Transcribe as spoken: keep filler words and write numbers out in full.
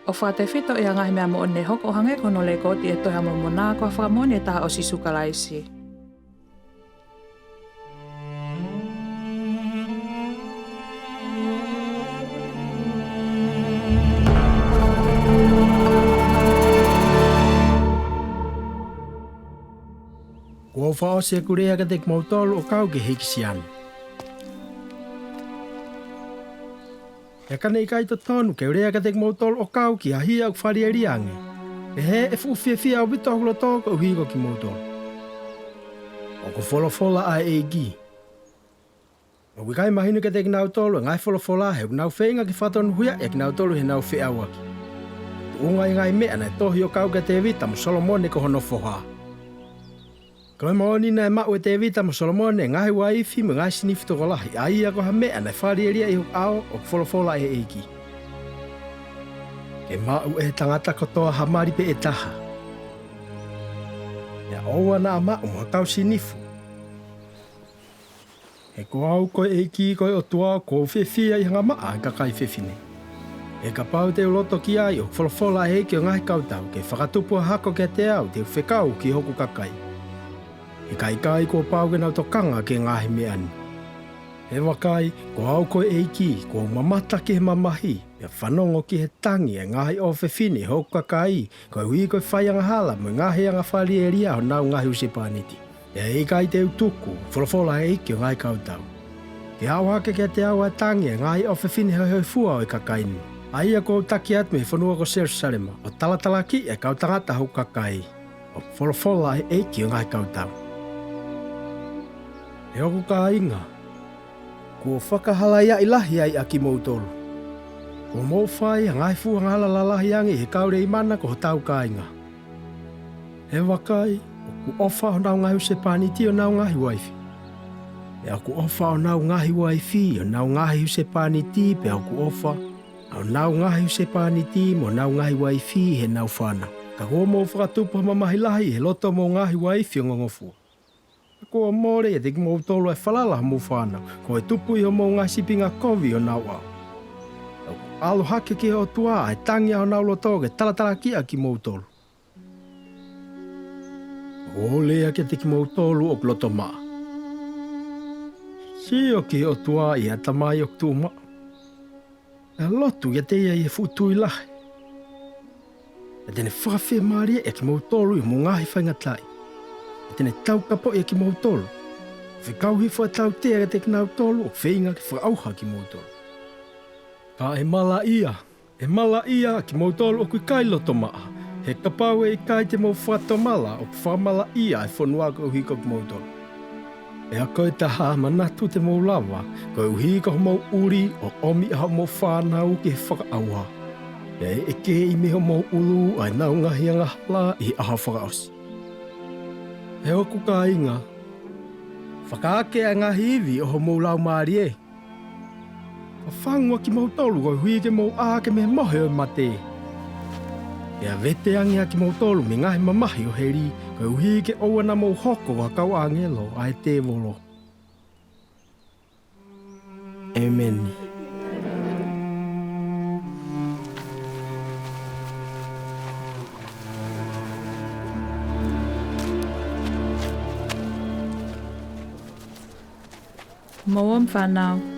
ʻOku fakatefito ʻi he ngaahi meʻa moʻoni ne hoko, ʻo hangē ko hono lekooti ʻi he Tohi ʻa Molomoná, ko ha fakamoʻoni ʻe taha ʻo Sīsū Kalaisi. Kuó u fakaʻosi ʻeku lea kiate kimoutolu ʻo kau ki he hīkisia ni. Pea ka ne ʻikai totonu ke u lea kiate kimoutolu ʻo kau ki ha hia ʻoku fālielia ange, pehē ʻe fuʻu fiefia ʻaupito hoku lotó koeʻuhi ko kimoutolu. ʻOku folofola ʻa e ʻEikí: ʻOku ʻikai mahino kiate kinautolu ʻa e ngaahi folofolá, he ʻoku nau feinga ke fakatonuhiaʻi ʻa kinautolu ʻi heʻenau feʻauakí, tuʻunga ʻi he ngaahi meʻa naʻe tohi ʻo kau kia Tēvita mo Solomone ko hono fohá. Ko e moʻoni naʻe maʻu ʻe Tēvita mo Solomone ʻa e ngaahi uaifi mo e ngaahi sinifu tokolahi, ʻa ia ko ha meʻa naʻe fālielia ʻi hoku ʻaó, ʻoku folofola ʻa e ʻEikí. Ke maʻu ʻe he tangata kotoa ha mali pē ʻe taha, pea ʻoua naʻa maʻu mo ha kau sinifu. He ko au ko e ʻEiki ko e ʻOtuá, ʻoku ou fiefia ʻi he angamaʻa ʻa e kakai fefiné. He kapau te u loto ki ai, ʻoku folofola ʻa e ʻEiki ʻo e ngaahi kautau, ke fakatupu ha hako kiate au te u fekau ki hoku kakaí. He ka ʻikai, kuo pau ke nau tokanga ki he ngaahi meʻá ni. He vakai, ko au ko e ʻEikí, kuó u mamata ki he mamahí, pea fanongo ki he tangi ʻa e ngaahi ʻofefine ʻo hoku kakaí, koeʻuhi ko e fai angahala mo e ngaahi anga fālielia ʻa honau ngaahi husepānití. Pea ʻe ʻikai te u tuku, folofola ʻa e ʻEiki ʻo e ngaahi kautau, ke aʻu hake kiate au ʻa e tangi ʻa e ngaahi ʻofefine hoihoifua ʻo e kakaí ni, ʻa ia kuó u taki atu mei he fonua ko Selusalema, ʻo talatalakiʻi ʻa e kau tangata ʻo hoku kakaí, ʻoku folofola ʻa e ʻEiki ʻo e ngaahi kautau. ʻE hoku kāinga, kuo fakahalaiaʻi lahi ai ʻa kimoutolu. Kuo mou fai ha ngaahi fuʻu angahala lalahi ange ʻi he kau Leimana ko hotau kāingá. He vakai, ʻoku ʻofa ʻa honau ngaahi husepānití ʻi honau ngaahi uaifí, pea ʻoku ʻofa ʻa honau ngaahi uaifí ʻi honau ngaahi husepānití, pea ʻoku ʻofa ʻa honau ngaahi husepānití mo honau ngaahi uaifí ʻi heʻenau fānaú. Ka kuo mou fakatupu ha mamahi lahi ʻi he loto homou ngaahi uaifi ongongofua. Kuo mole ʻiate kimoutolu ʻa e falala homou fānaú, ko e tupu ʻi homou ngaahi sīpinga kovi ʻi honau ʻaó. ʻOku ʻalu hake ki he ʻOtuá ʻa e tangi ʻa honau lotó ke talatalakiʻi ʻa kimoutolu. ʻOku ou lea kiate kimoutolu ʻoku loto maʻá. Sio ki he ʻOtuá, ʻi he ʻatamai ʻoku tuʻu maʻá, pea lotu kiate ia ʻi he fuʻu tui lahi. Pea te ne fakafiemālieʻi ʻa kimoutolu ʻi hoʻomou ngaahi faingataʻaʻiá. Pea te ne taukapoʻi ʻa kimoutolu, fekauʻi ha tautea kiate kinautolu ʻoku feinga ke fakaʻauha ʻa kimoutolu. Ka ʻe malaʻia, ʻe malaʻia ʻa kimoutolu ʻoku ʻikai loto maʻá, he kapau ʻe ʻikai te mou fakatomala, ʻoku fakamalaʻia ʻa e fonuá koeʻuhi ko kimoutolu. Pea ko e taha manatu te mou lava, koeʻuhi ko hoʻomou ʻulí, ʻo ʻomi ʻa hoʻomou fānaú ki he fakaʻauhá, pea ʻe ʻeke mei hoʻomou ʻulú ʻa ʻenau ngaahi angahalá ʻi he ʻaho fakaʻosí. ʻE hoku kāinga, fakaake ʻa e ngaahi ivi ʻo homou laumālié. Fafangu ʻa kimoutolu koeʻuhi ke mou ʻā hake mei he mohe ʻo e maté. Pea vete ange ʻa kimoutolu mei he ngaahi mamahi ʻo helí, koeʻuhi ke ʻoua naʻa mou hoko ko ha kau ʻāngelo ʻa e tēvoló. ʻĒmeni. Mou ō, mo fānau.